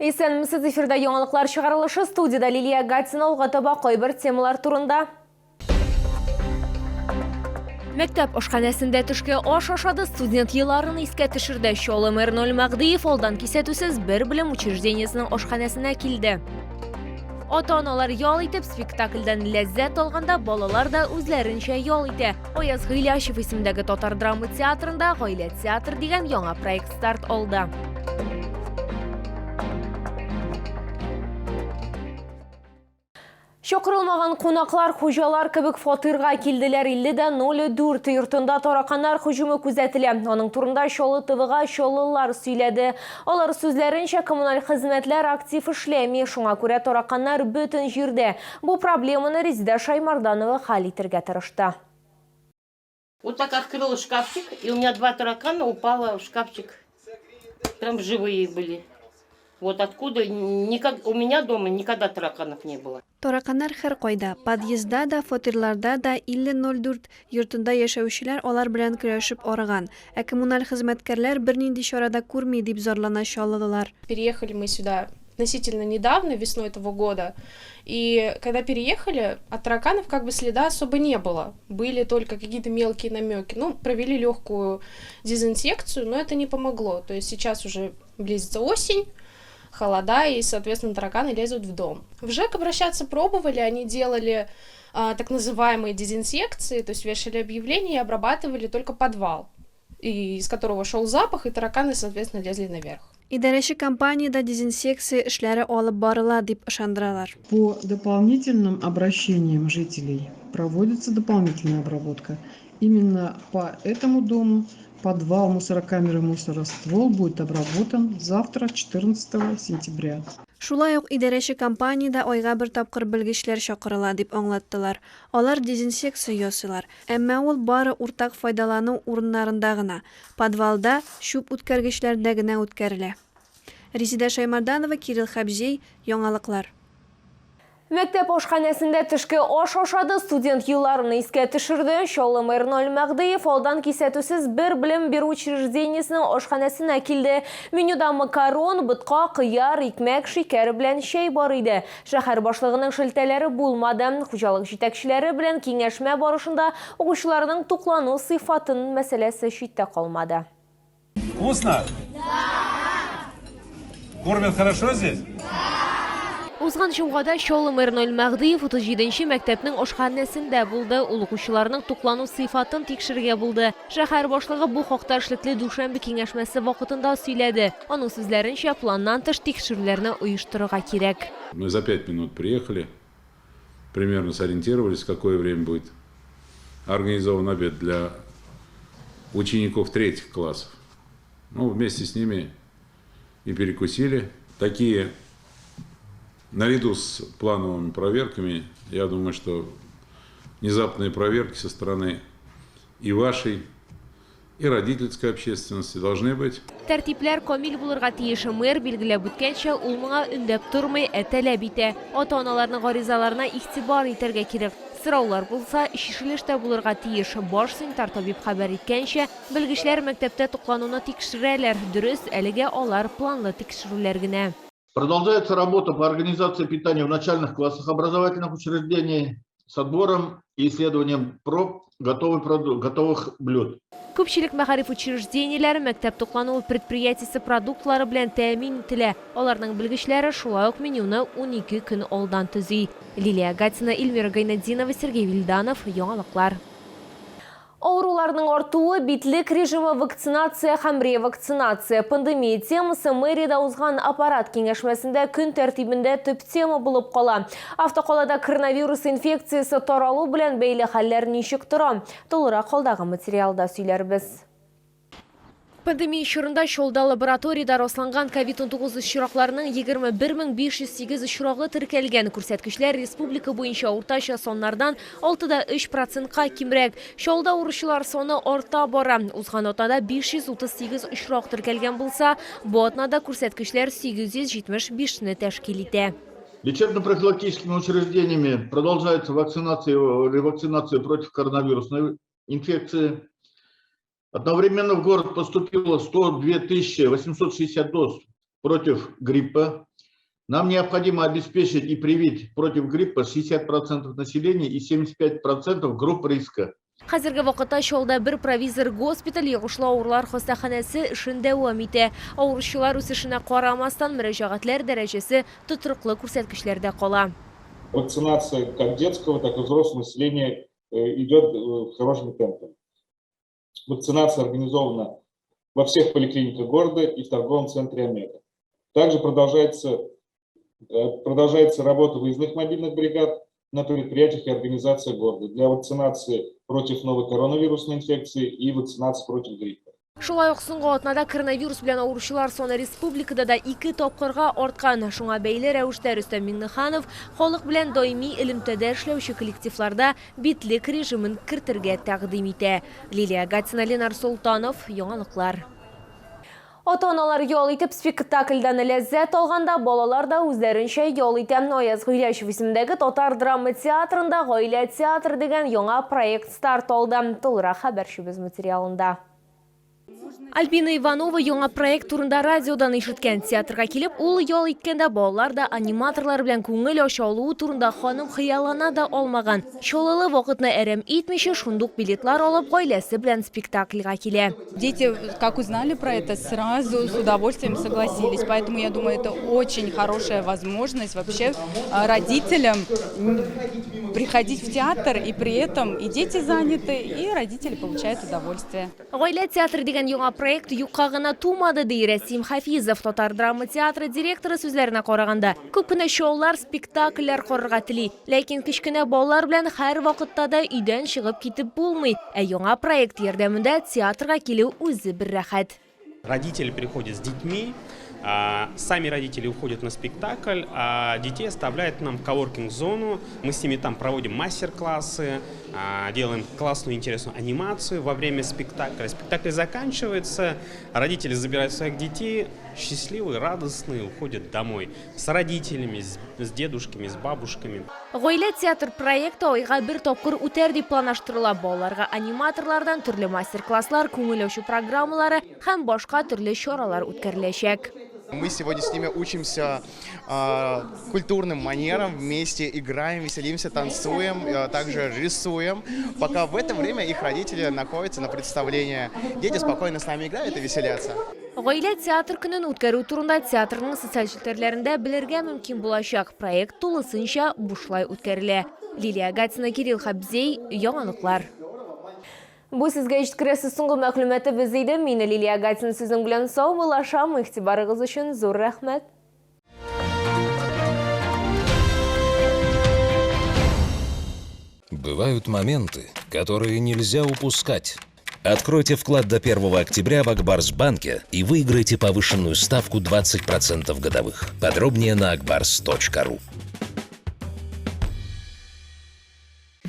Исәнмесез, эфирда яңалыклар чыгарылышы, студиядә Лилия Гатина. Алга таба кайбер темалар турында. Мәктәп ашханәсендә төшке аш ашады, студент елларын искә төшерде. Чаллы мэры Ноль Мәгъдиев алдан кисәтүсез бер белем учреждениесенең ашханәсенә килде. Ата-аналар ял итеп, спектакльдән ләззәт алганда, балалар да үзләренчә ял итә. Аяз Гыйләчев исемендәге татар драма театрында Гаилә театр дигән яңа проект старт алды. Чакырылмаган кунаклар хуҗалар кебек фатирга килделәр. 50,04 йортында тараканнар һөҗүме күзәтелә. Аның турында Чаллы ТВга чаллылар сөйләде. Алар сүзләренчә, коммуналь хезмәтләр актив эшләми, шуңа күрә тараканнар бөтен җирдә. Бу проблеманы Резеда Шаймарданова хәл итергә тырышты. Вот так открыла шкафчик, и у меня два таракана упало в шкафчик. Прям живые были. Вот откуда, никак, у меня дома никогда тараканов не было. Тараканнар һәркайда, подъездда да, фатирларда да, 50,04 йортында яшәүчеләр алар белән көрәшеп арыган. Ә коммуналь хезмәткәрләр бернинди чара да күрми, дип зарлана чаллылылар. Переехали мы сюда относительно недавно, весной этого года. И когда переехали, от тараканов как бы следа особо не было. Были только какие-то мелкие намеки. Ну, провели легкую дезинсекцию, но это не помогло. То есть сейчас уже близится осень, холода, и, соответственно, тараканы лезут в дом. В ЖЭК обращаться пробовали, они делали так называемые дезинсекции, то есть вешали объявления и обрабатывали только подвал, и из которого шел запах, и тараканы, соответственно, лезли наверх. Идарәче компаниядә дезинсекция эшләре алып барыла, дип ышандыралар. По дополнительным обращениям жителей проводится дополнительная обработка. Именно по этому дому подвал мусорокамеры мусороствол будет обработан завтра, 14 сентября. Шулай ук идарәче компаниядә айга бер тапкыр белгечләр чакырыла, дип аңлаттылар. Алар дезинсекция ясыйлар, әмма ул бары уртак файдалану урыннарында гына, подвалда, чүп үткәргечләрдә генә үткәрелә. Резеда Шаймарданова, Кирилл Хәбзей, Яңалыклар. Мәктәп ашханәсендә төшке аш ашады, студент елларын искә төшерде. Чаллы мэры Наил Мәгъдиев алдан кисәтүсез бер белем бирү учреждениесенең ашханәсенә килде. Менюда макарон, ботка, кыяр, икмәк, шикәр белән чәй бар иде. Шәһәр башлыгының шелтәләре булмады. Хуҗалык җитәкчеләре белән киңәшмә барышында укучыларның туклану сыйфатын мәсьәләсе читтә калмады. Вкусно? Да! Кормят хорошо здесь? Узган җомгада Чаллы мэры Наил Мәгъдиев 37 нче мәктәпнең ашханәсендә булды. Ул укучыларның туклану сыйфатын тикшерергә булды. Шәһәр башлыгы бу хакта эшлекле дүшәмбе киңәшмәсе вакытында сөйләде. Аның сүзләренчә, планнан тыш тикшерүләрне оештырырга кирәк. Мы за пять минут приехали, примерно сориентировались, в какое время будет организован обед для учеников третьих классов. Ну, вместе с ними и перекусили. Такие, наряду с плановыми проверками, я думаю, что внезапные проверки со стороны и вашей, и родительской общественности должны быть. Тәртипләр камил булырга тиеш. Мэр билгеләп үткәнчә, ул моңа өндәп тормый, ә таләп итә. Ата-аналарның гаризаларына игътибар итәргә кирәк. Сораулар булса, чишелеш тә булырга тиеш. Баш санитар табиб хәбәр иткәнчә, белгечләр мәктәптә туклануны тикшерәләр. Дөрес, әлегә алар планлы тикшерүләр генә. Продолжается работа по организации питания в начальных классах образовательных учреждений с отбором и исследованием проб готовый продукт, готовых блюд. Күпчелек мәгариф учреждениеләре мәктәп туклануы предприятиесе продуктлары белән тәэмин ителә. Аларның белгечләре шулай ук менюны 12 көн алдан төзи. Лилия Гатина, Эльмира Гайнетдинова, Сергей Вильданов, Яңалыклар. Авыруларның артуы, битлек режимы, вакцинация һәм ревакцинация. Пандемия темасы мэриядә узган аппарат киңәшмәсендә көн тәртибендә төп тема булып кала. Автокалада коронавирус инфекциясе таралу белән бәйле хәлләр ничек тора? Тулырак алдагы материалда сөйләрбез. Пандемия чорында Чаллыда лабораториядә расланган ковид-19 очракларының 21 508 очрагы теркәлгән. Күрсәткечләр республика буенча уртача саннардан 6,3 процентка кимрәк. Чаллыда авыручылар саны арта бара. Узган атнада 538 очрак теркәлгән булса, бу атнада күрсәткечләр 875-не тәшкил итә. Лечебно-профилактическими учреждениями продолжается вакцинация, ревакцинация против коронавирусной инфекции. Одновременно в город поступило 102 860 доз. против гриппа. Нам необходимо обеспечить и привить против гриппа 60% населения и 75% групп риска. Хәзерге вакытта Чаллыда бер провизор госпиталь йогышлы авырулар хастаханәсе эшен дәвам итә. Авыручылар үсешенә карамастан, мөрәҗәгатьләр дәрәҗәсе тотрыклы күрсәткечләрдә кала. Вакцинация как детского, так и взрослого населения идет хорошими темпами. Вакцинация организована во всех поликлиниках города и в торговом центре «Омега». Также продолжается работа выездных мобильных бригад на предприятиях и организациях города для вакцинации против новой коронавирусной инфекции и вакцинации против гриппа. Шулай ук соңгы атнада коронавирус белән авыручылар саны республикада да ике тапкырга арткан. Шуңа бәйле рәвештә Рөстәм Миңнеханов халык белән даими элемтәдә эшләүче коллективларда битлек режимын кертергә тәкъдим итә. Лилия Гатина, Ленар Солтанов, Яңалыклар. Ата-аналар ял итеп спектакльдән ләззәт алганда, балалар да үзләренчә ял итә. Аяз Гыйләҗев исемендәге Татар драма театрында Гаилә театры дигән яңа проект старт алды. Тулырак хәбәрчебез материалында. Альбина Иванова яңа проект турында радиодан ишеткән. Театрга килеп, ул ял иткәндә балалар да аниматорлар белән күңел ача алуы турында ханым хыяллана да алмаган. Чаллылы вакытны әрәм итмичә, шундук билетлар алып, гаиләсе белән спектакльгә килә. Дети, как узнали про это, сразу с удовольствием согласились. Поэтому я думаю, это очень хорошая возможность вообще родителям приходить в театр, и при этом и дети заняты, и родители получают удовольствие. Гаилә театры дигән яңа проект юкка гына тумады, ди Рәсим Хафизов. Татар драма театры директоры сүзләренә караганда, күп кенә шоулар, спектакльләр карарга тели. Ләкин кечкенә балалар белән һәр вакытта да өйдән чыгып китеп булмый. Ә яңа проект ярдәмендә театрга килү үзе бер рәхәт. Родители приходят с детьми, сами родители уходят на спектакль, а детей оставляют нам в коворкинг-зону. Мы с ними там проводим мастер-классы, делаем классную, интересную анимацию во время спектакля. Спектакль заканчивается, родители забирают своих детей, счастливые, радостные, уходят домой с родителями, с дедушками, с бабушками. Гаилә театр проекты айга бер тапкыр үтәр дип планлаштырыла. Балаларга аниматорлардан төрле мастер-класслар, күңел ачу программалары һәм башка төрле чаралар үткәреләчәк. Мы сегодня с ними учимся культурным манерам, вместе играем, веселимся, танцуем, также рисуем. Пока в это время их родители находятся на представлении. Дети спокойно с нами играют и веселятся. Гаилә театр көнен үткәрү турында театрның социаль челтәрләрендә белергә мөмкин булачак. Проект тулысынча бушлай үткәрелә. Лилия Гатина, Кирилл Хабзей, Яңалыклар. Бу сезгә җиткерәсе соңгы мәгълүматыбыз иде. Мин Лилия Гатина сезнең белән саубуллашам. Игътибарыгыз өчен зур рәхмәт. Бывают моменты, которые нельзя упускать. Откройте вклад до 1 октября в Акбарс-банке и выиграйте повышенную ставку 20% годовых. Подробнее на akbars.ru.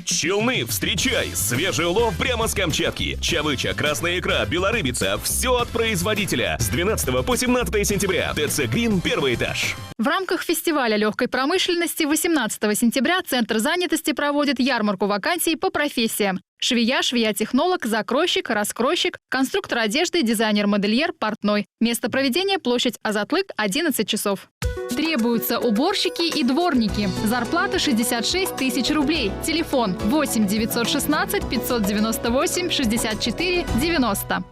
Челны, встречай! Свежий улов прямо с Камчатки. Чавыча, красная икра, белорыбица – все от производителя. С 12 по 17 сентября. ТЦ «Грин», первый этаж. В рамках фестиваля легкой промышленности 18 сентября Центр занятости проводит ярмарку вакансий по профессиям. Швея, швея-технолог, закройщик, раскройщик, конструктор одежды, дизайнер-модельер, портной. Место проведения – площадь Азатлык, 11 часов. Требуются уборщики и дворники. Зарплата 66 тысяч рублей. Телефон 8 916 598 64 90.